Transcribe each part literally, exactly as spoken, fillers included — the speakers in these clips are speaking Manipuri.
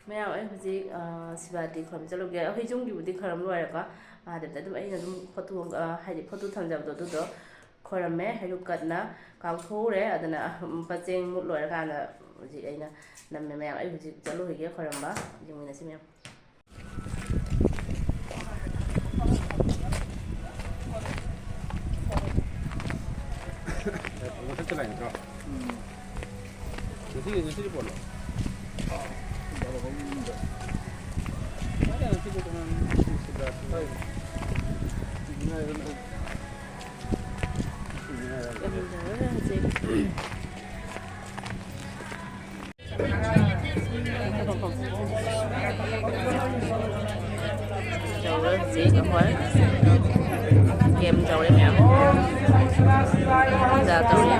ꯃꯌꯥꯝ, ꯑꯩ ꯍꯧꯖꯤꯛ, ꯑ, ꯁꯤꯕꯥꯇꯤ ꯈꯣꯏꯔꯝ ꯆꯠꯂꯨꯒꯦ꯫ ꯑꯩꯈꯣꯏ ꯌꯨꯝꯒꯤꯕꯨꯗꯤ ꯈꯣꯏꯔꯝ ꯂꯣꯏꯔꯦꯀꯣ꯫ ꯃꯍꯥꯗꯦꯕꯇ ꯑꯗꯨꯝ ꯑꯩꯅ ꯑꯗꯨꯝ ꯐꯣꯇꯣ, ꯑ, ꯍꯥꯏꯗꯤ ꯐꯣꯇꯣ ꯊꯝꯖꯕꯗꯣ ꯑꯗꯨꯗꯣ ꯈꯣꯏꯔꯝꯃꯦ꯫ ꯍꯩꯔꯨꯛ ꯀꯠꯅ ꯀꯥꯡꯊꯣꯛꯎꯔꯦ꯫ ꯑꯗꯨꯅ, ꯎꯝ, ꯄꯆꯦꯡ ꯃꯨꯠ ꯂꯣꯏꯔꯀꯥꯟꯗ ꯍꯧꯖꯤꯛ ꯑꯩꯅ ꯅꯝꯃꯦ꯫ ꯃꯌꯥꯝ, ꯑꯩ ꯍꯧꯖꯤꯛ ꯆꯠꯂꯨꯈꯤꯒꯦ ꯈꯣꯏꯔꯝꯕ꯫ ꯌꯦꯡꯃꯤꯟꯅꯁꯤ ꯃꯌꯥꯝ꯫ ꯃꯊꯛꯇ ꯂꯥꯛꯏ ꯅꯠꯇ꯭ꯔꯣ? ꯉꯁꯤ, ꯉꯁꯤꯗꯤ ꯄꯣꯠꯂꯣ? ꯉꯁꯤꯗꯤ ꯀꯅꯥꯅꯣ? ꯁꯤꯕ꯭ꯔꯥ? ꯌꯥꯝ ꯌꯥꯎꯋꯦ ꯍꯧꯖꯤꯛ꯫ ꯇꯧꯔꯦ ꯍꯧꯖꯤꯛ ꯑꯩꯈꯣꯏ꯫ ꯒꯦꯝ ꯇꯧꯔꯦ ꯃꯌꯥꯝ꯫ ꯄꯨꯖꯥ ꯇꯧꯔꯦ꯫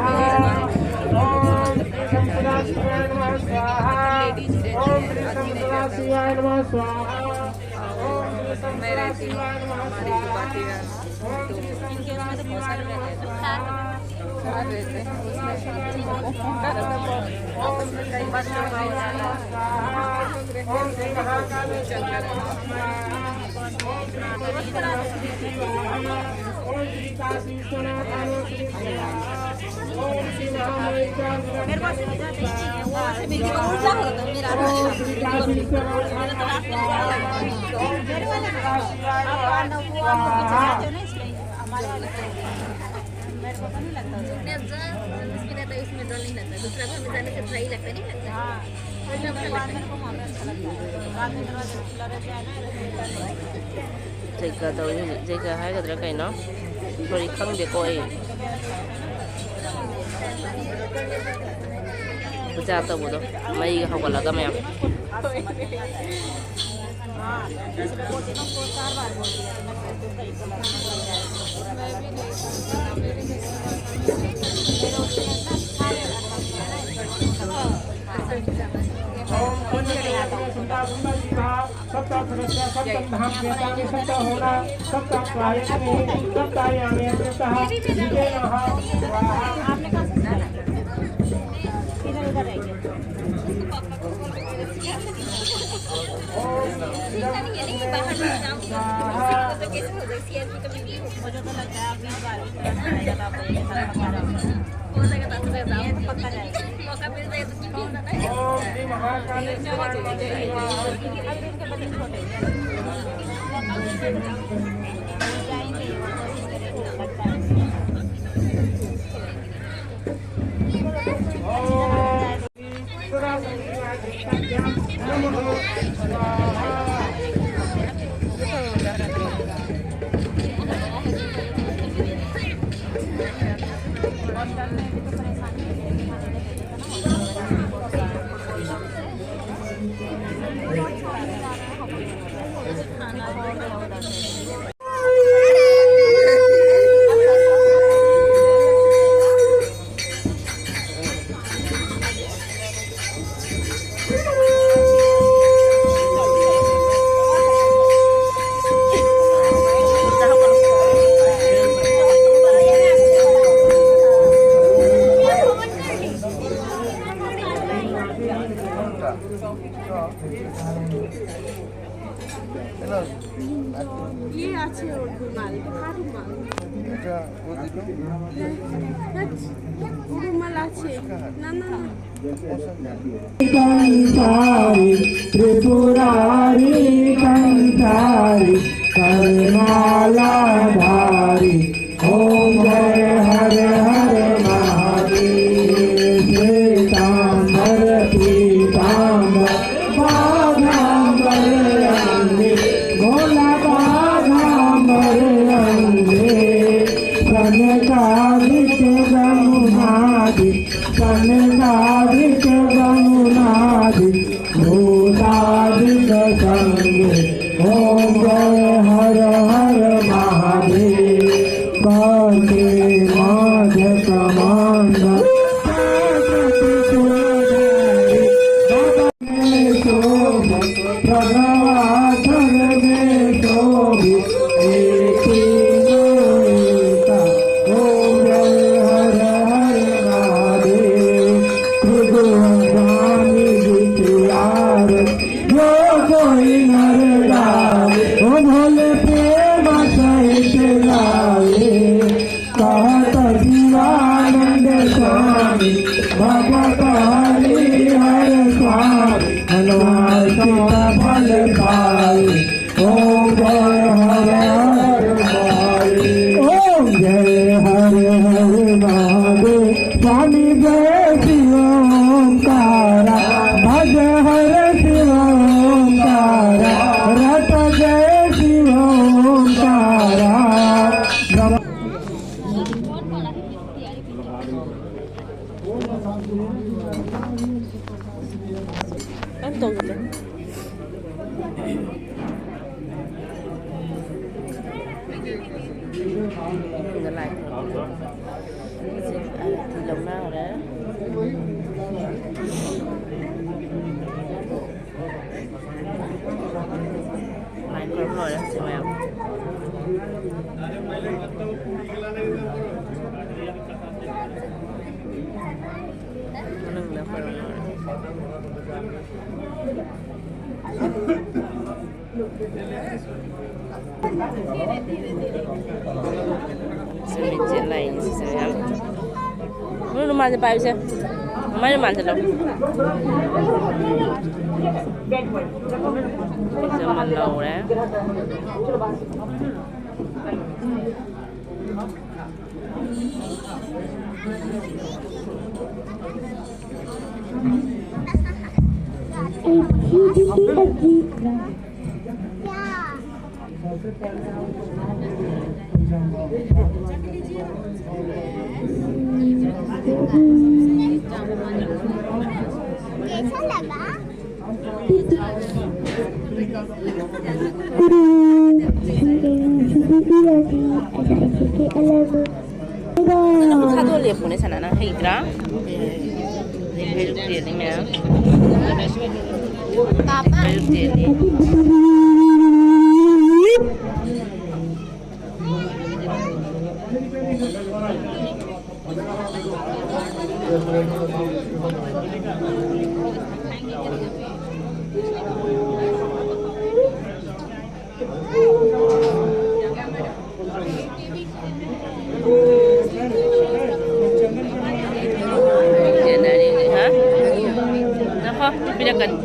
जैका तौरी हूँ, जैका है कदर कहीं ना, थोड़ी खंग देखो ये। ꯄꯨꯖꯥ ꯇꯧꯕꯗꯣ, ꯃꯩꯒ ꯍꯧꯒꯠꯂꯒ ꯃꯌꯥꯝ꯫ ओम पुण्यदेव सुंदर सुंदर जी का सप्त सदस्य सप्त धाम देवता में सप्त होना सप्त गायत्री सप्त यामी अमृतः विजय नमः स्वाहा। इधर उधर रहिए। बाहर नहीं जाऊंगी। तो कैसे हो जाए? सीआरपी कभी भी हो। मुझे तो लगता है आप इस बार भी थोड़ा सा ज्यादा हो जाएगा। पक्का जाएगा। मौका मिल जाए तो क्यों नहीं? ये अच्छे और रुमाल, हाँ, रुमाल। এটা ও দিল। रुमाल আছে। না, না, না। कंठारी त्रिपुरारी कंठारी करमालाधारी। ओम जय हर हर महादेव। श्वेतांबर पीतांबर बाघांबर अंगे, भोला बाघांबर अंगे। कनकादिक गमुनादि, कनकादिक गमुनादि, भूतादिक संगे। ओम जय हर हर महादेव। करके माध कमांड में शोभ, भगवान में शोभ, एक ही नायका। ओम जय हर हर महादेव। भगवान स्वामी जी की आरती। जो कोई नर ꯇꯧꯁꯤꯜꯂꯦ꯫ ꯁꯤꯗ ꯂꯥꯛꯑꯦ꯫ ꯍꯧꯖꯤꯛ ꯑꯔꯇꯤ ꯂꯧꯅꯈ꯭ꯔꯦ꯫ ꯂꯥꯏ ꯈꯨꯔꯨꯝ ꯂꯣꯏꯔꯦ ꯍꯧꯖꯤꯛ ꯃꯌꯥꯝ꯫ ꯃꯅꯨꯡꯗ ꯈꯣꯏꯔꯝꯂꯣꯏꯔꯦ꯫ ꯁꯤꯁꯦ ꯃꯤꯡꯁꯦꯜ ꯂꯥꯛꯏꯅꯦ ꯁꯤꯁꯦ ꯃꯌꯥꯝ꯫ ꯅꯣꯏ ꯔꯨꯃꯥꯜꯁꯦ ꯄꯥꯏꯌꯨꯁꯦ꯫ ꯃꯃꯥꯏ ꯔꯨꯃꯥꯜꯁꯦ ꯂꯧ꯫ ꯁꯤꯁꯦ ꯑꯃ ꯂꯧꯔꯦ꯫ कैसा लगा? ꯅꯪ ꯊꯥꯗꯣꯛꯑ ꯂꯦꯞꯄꯨꯅꯦ ꯁꯅꯥ, ꯅꯪ ꯍꯩꯇ꯭ꯔꯥ? ꯍꯩꯔꯨꯛ ꯆꯦꯜꯂꯤ ꯃꯌꯥꯝ꯫ ꯍꯩꯔꯨꯛ ꯆꯦꯜꯂꯤ꯫ ꯍꯥ? ꯉꯥꯏꯈꯣ, ꯄꯤꯔꯛꯀꯅꯤ꯫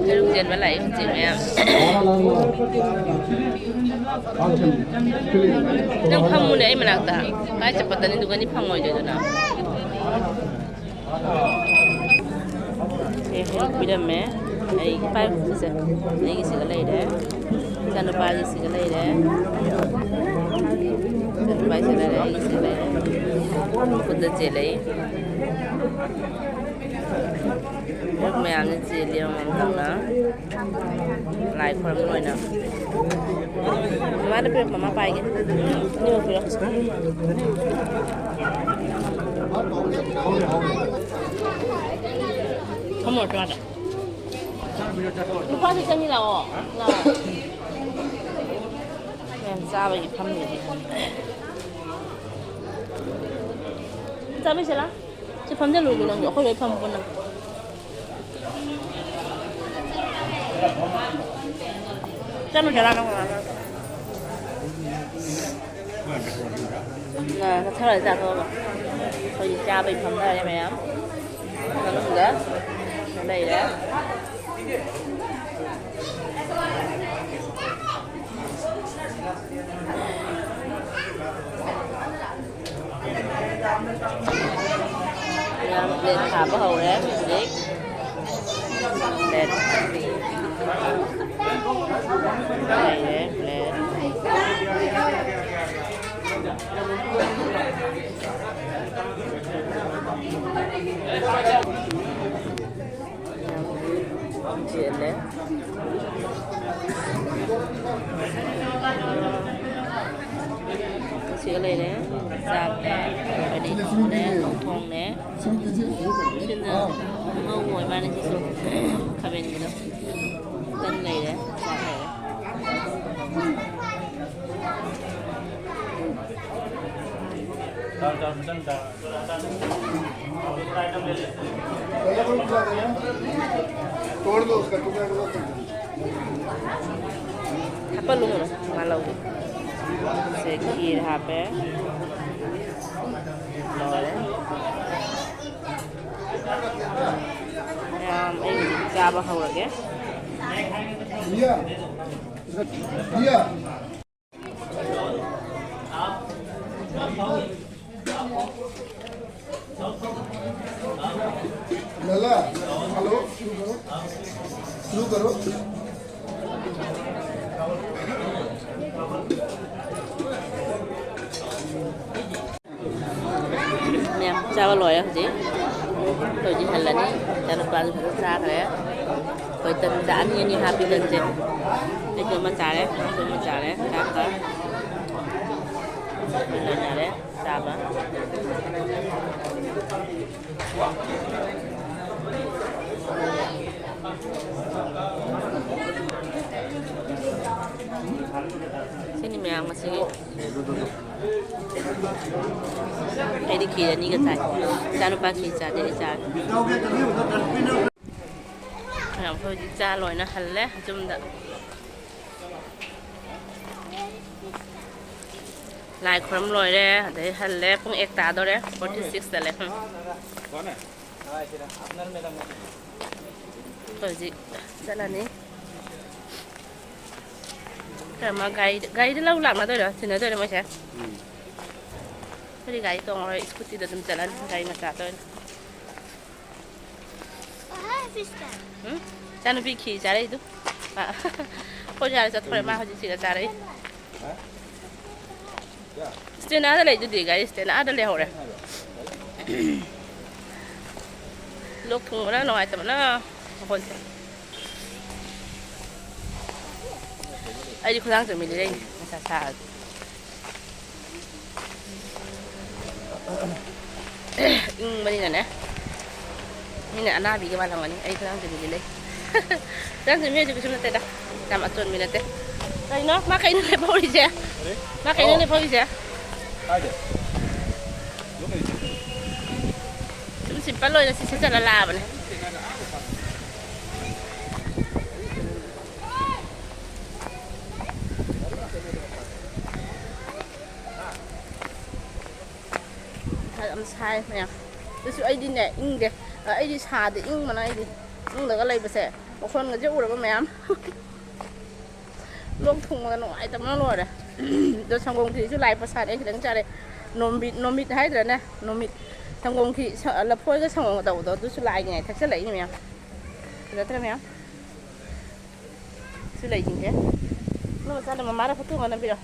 ꯍꯩꯔꯨꯛ ꯆꯦꯟꯕ ꯂꯥꯛꯏ ꯍꯧꯖꯤꯛ ꯃꯌꯥꯝ꯫ ꯅꯪ ꯐꯝꯃꯨꯅꯦ ꯑꯩ ꯃꯅꯥꯛꯇ꯫ ꯀꯥꯏ ꯆꯠꯄꯗꯅꯤ ꯑꯗꯨꯒꯅꯤ ꯐꯪꯉꯣꯏꯗꯣꯏꯗꯨꯅ꯫ ꯁꯦ ꯍꯩꯔꯨꯛ ꯄꯤꯔꯝꯃꯦ꯫ ꯑꯩꯒꯤ ꯄꯥꯏꯕꯁꯦ ꯑꯩꯒꯤꯁꯤꯒ ꯂꯩꯔꯦ꯫ ꯏꯆꯥꯅꯨꯄꯥꯒꯤꯁꯤꯒ ꯂꯩꯔꯦ꯫ ꯏꯆꯥꯅꯨꯄꯥꯒꯤꯁꯤꯒ ꯂꯩꯔꯦ꯫ ꯑꯩꯒꯤꯁꯤꯒ ꯂꯩꯔꯦ꯫ ꯃꯈꯨꯠꯇ ꯆꯦꯜꯂꯛꯏ꯫ ꯃꯣꯏ ꯃꯌꯥꯝꯅ ꯆꯦꯜꯂꯤ ꯑꯃꯃꯝ ꯇꯧꯅ꯫ ꯂꯥꯏ ꯈꯨꯔꯨꯝꯕ ꯑꯣꯏꯅ꯫ ꯃꯃꯥꯅ ꯄꯤꯔꯛꯄ ꯑꯃ ꯄꯥꯏꯒꯦ꯫ ꯅꯤꯌꯣ ꯄꯤꯔꯛꯑꯣ꯫ ꯐꯝꯃꯣ, ꯆꯥꯗ꯫ ꯂꯨꯄꯥꯁꯦ ꯆꯪꯉꯤ ꯂꯥꯛꯑꯣ꯫ ꯂꯥꯛꯑꯣ꯫ ꯃꯌꯥꯝ ꯆꯥꯕꯒꯤ ꯐꯝꯃꯤꯅꯦ꯫ ꯆꯥꯕꯤꯁꯤꯔꯥ? ꯁꯤ ꯐꯝꯖꯜꯂꯨꯒꯦ ꯅꯪꯁꯨ, ꯑꯩꯈꯣꯏ ꯂꯣꯏ ꯐꯝꯃ ꯄꯨꯟꯅ꯫ ꯆꯠꯂꯨꯁꯤꯔꯥ ꯅꯪ ꯃꯃꯥꯒ? ꯉꯥ ꯆꯠꯊꯔ ꯆꯥꯊꯣꯛꯑꯒ ꯑꯩꯈꯣꯏꯒꯤ ꯆꯥꯕꯩ ꯐꯝꯅꯔꯦ ꯃꯌꯥꯝ꯫ ꯃꯅꯨꯡꯗ ꯂꯩꯔꯦ꯫ ꯃꯌꯥꯝ ꯄ꯭ꯂꯦꯠ ꯊꯥꯕ ꯍꯧꯔꯦ ꯍꯧꯖꯤꯛ꯫ ꯄ꯭ꯂꯦꯠ ꯂꯩꯔꯦ, ꯄ꯭ꯂꯦꯠ꯫ ꯌꯥꯝ ꯆꯦꯜꯂꯦ꯫ ꯁꯤꯒ ꯂꯩꯔꯦ꯫ ꯆꯥꯛꯅꯦ, ꯀꯔꯤ ꯊꯣꯡꯅꯦ, ꯊꯣꯡꯅꯦ꯫ ꯁꯤꯅ ꯉꯧꯕ ꯑꯣꯏ ꯃꯥꯜꯂꯦ ꯁꯤꯁꯨ꯫ ꯈꯥꯃꯦꯟꯒꯤꯗꯣ꯫ ꯇꯟ ꯂꯩꯔꯦ, ꯆꯥꯛ ꯂꯩꯔꯦ꯫ तोड़ दो उसका, टुकड़ा टुकड़ा कर दो। ꯍꯥꯞꯄꯜꯂꯨ ꯀꯩꯅꯣ, ꯃꯥ ꯂꯧꯒꯦ꯫ ꯁꯦ ꯈꯤꯔ ꯍꯥꯞꯄꯦ꯫ ꯂꯣꯏꯔꯦ꯫ ꯃꯌꯥꯝ ꯑꯩ ꯍꯧꯖꯤꯛ ꯆꯥꯕ ꯍꯧꯔꯒꯦ꯫ ꯃꯤꯌꯥ, ꯃꯤꯌꯥ꯫ लाला, हेलो, शुरू करो। शुरू करो। ꯆꯥꯕ ꯂꯣꯏꯔꯦ ꯍꯧꯖꯤꯛ꯫ ꯑꯩꯈꯣꯏ ꯍꯧꯖꯤꯛ ꯍꯜꯂꯅꯤ꯫ ꯏꯆꯥꯅꯨꯄꯥꯁꯨ ꯐꯖꯅ ꯆꯥꯈ꯭ꯔꯦ꯫ ꯑꯩꯈꯣꯏ ꯇꯟꯁꯦ ꯑꯅꯤ ꯑꯅꯤ ꯍꯥꯞꯄꯤ ꯇꯟꯁꯦ꯫ ꯑꯩꯁꯨ ꯑꯃ ꯆꯥꯔꯦ, ꯃꯥꯁꯨ ꯑꯃ ꯆꯥꯔꯦ꯫ ꯆꯥꯛꯀ ꯂꯣꯏꯅꯔꯦ ꯆꯥꯕ꯫ ꯁꯤꯅꯤ ꯃꯌꯥꯝ ꯉꯁꯤꯒꯤ꯫ ꯑꯩꯗꯤ ꯈꯦꯔ ꯑꯅꯤꯒ ꯆꯥꯏ꯫ ꯏꯆꯥꯅꯨꯄꯥ ꯈꯦꯔ ꯆꯥꯗꯦ, ꯑꯩ ꯆꯥꯔꯦ꯫ ꯃꯌꯥꯝ ꯑꯩꯈꯣꯏ ꯍꯧꯖꯤꯛ ꯆꯥ ꯂꯣꯏꯅ ꯍꯜꯂꯦ ꯌꯨꯝꯗ꯫ ꯂꯥꯏ ꯈꯨꯔꯨꯝ ꯂꯣꯏꯔꯦ, ꯑꯗꯩ ꯍꯜꯂꯦ꯫ ꯄꯨꯡ ꯑꯦꯠ ꯇꯥꯗꯣꯔꯦ, ꯐꯣꯔꯇꯤ ꯁꯤꯛꯁ ꯆꯠꯂꯦ꯫ ꯎꯝ꯫ ꯑꯩꯈꯣꯏ ꯍꯧꯖꯤꯛ ꯆꯠꯂꯅꯤ꯫ ꯀꯔꯝꯕ ꯒꯥꯔꯤꯗ, ꯒꯥꯔꯤꯗ ꯂꯧ ꯂꯥꯛꯅꯗꯣꯏꯔꯣ, ꯊꯤꯟꯅꯗꯣꯏꯔꯣ ꯃꯣꯏꯁꯦ? ꯎꯝ꯫ ꯑꯩꯈꯣꯏꯗꯤ ꯒꯥꯔꯤ ꯇꯣꯡꯉꯔꯣꯏ, ꯁ꯭ꯀꯨꯇꯤꯗ ꯑꯗꯨꯝ ꯆꯠꯂꯅꯤ, ꯒꯥꯔꯤ ꯃꯆꯥꯗ ꯑꯣꯏꯅ꯫ ꯎꯝ? ꯏꯆꯥꯅꯨꯄꯤ ꯈꯤ ꯆꯥꯔꯛꯏꯗꯨ꯫ ꯑ, ꯑꯩꯈꯣꯏ ꯌꯥꯔꯦ ꯆꯠꯊꯣꯔꯦ, ꯃꯥ ꯍꯧꯖꯤꯛ ꯁꯤꯗ ꯆꯥꯔꯛꯏ꯫ ꯏꯁꯇꯦꯟ ꯑꯥꯗ ꯂꯩꯗꯨꯗꯤ, ꯒꯥꯔꯤ ꯏꯁꯇꯦꯟ ꯑꯥꯗ ꯂꯩꯍꯧꯔꯦ꯫ ꯂꯣꯛ ꯊꯨꯡꯕꯅ ꯅꯨꯡꯉꯥꯏꯇꯕꯅ ꯃꯈꯣꯟꯁꯦ꯫ ꯑꯩꯗꯤ ꯈꯨꯗꯥꯡ ꯆꯨꯝꯃꯤ ꯂꯩꯔꯛꯏꯅꯦ, ꯅꯨꯡꯁꯥ ꯁꯥꯔꯗꯤ꯫ ꯏꯪꯕꯅꯤꯅꯅꯦ꯫ ꯃꯤꯅ ꯑꯅꯥꯕꯤꯒ ꯃꯥꯜꯂꯝꯒꯅꯤ꯫ ꯑꯩ ꯈꯨꯗꯥꯡ ꯆꯨꯝꯃꯤꯗꯤ ꯂꯩ꯫ ꯈꯨꯗꯥꯡ ꯆꯨꯝꯃꯤ ꯍꯥꯏꯁꯦ ꯀꯩꯁꯨ ꯅꯠꯇꯦꯗ꯫ ꯌꯥꯝ ꯑꯆꯣꯟꯕꯤ ꯅꯠꯇꯦ꯫ ꯀꯩꯅꯣ? ꯃꯥ ꯀꯩꯅꯣ ꯂꯦꯞꯍꯧꯔꯤꯁꯦ? ꯃꯥ ꯀꯩꯅꯣ ꯂꯦꯞꯍꯧꯔꯤꯁꯦ? ꯁꯨꯝ ꯁꯤꯝꯄꯜ ꯑꯣꯏꯅ ꯁꯤ ꯁꯦꯠꯆꯜꯂ ꯂꯥꯛꯑꯕꯅꯦ꯫ ꯌꯥꯝ ꯁꯥꯏ ꯃꯌꯥꯝ꯫ ꯑꯗꯨꯁꯨ ꯑꯩꯗꯤꯅꯦ, ꯏꯪꯗꯦ꯫ ꯑꯩꯗꯤ ꯁꯥꯗꯦ, ꯏꯪꯕꯅ ꯑꯩꯗꯤ꯫ ꯏꯪꯗꯒ ꯂꯩꯕꯁꯦ, ꯃꯈꯣꯟꯒꯁꯦ ꯎꯔꯕ ꯃꯌꯥꯝ꯫ ꯂꯣꯛ ꯊꯨꯡꯕꯗ ꯅꯨꯡꯉꯥꯏꯇꯕꯅ ꯂꯣꯏꯔꯦ꯫ ꯑꯗꯣ ꯁꯪꯒꯣꯝ ꯈꯤꯔꯤꯁꯨ ꯂꯥꯛꯑꯦ, ꯄ꯭ꯔꯁꯥꯗ ꯑꯩ ꯈꯤꯇꯪ ꯆꯥꯔꯦ꯫ ꯅꯣꯝꯕꯤꯠ, ꯅꯣꯃꯤꯠ ꯍꯥꯏꯗ꯭ꯔꯅꯦ? ꯅꯣꯃꯤꯠ꯫ ꯁꯪꯒꯣꯝ ꯈꯤꯔꯤ, ꯁ-, ꯂꯐꯣꯏꯒ ꯁꯪꯒꯣꯝꯒ ꯇꯧꯕꯗꯣ, ꯑꯗꯨꯁꯨ ꯂꯥꯛꯏꯉꯥꯏ ꯊꯛꯆꯜꯂꯛꯏꯅꯦ ꯃꯌꯥꯝ꯫ ꯐꯖꯗ꯭ꯔꯥ ꯃꯌꯥꯝ? ꯁꯤ ꯂꯩꯁꯤꯡꯁꯦ꯫ ꯅꯪ ꯃꯆꯥꯅ ꯃꯃꯥꯗ ꯐꯣꯇꯣ ꯑꯃ ꯅꯝꯕꯤꯔꯣ꯫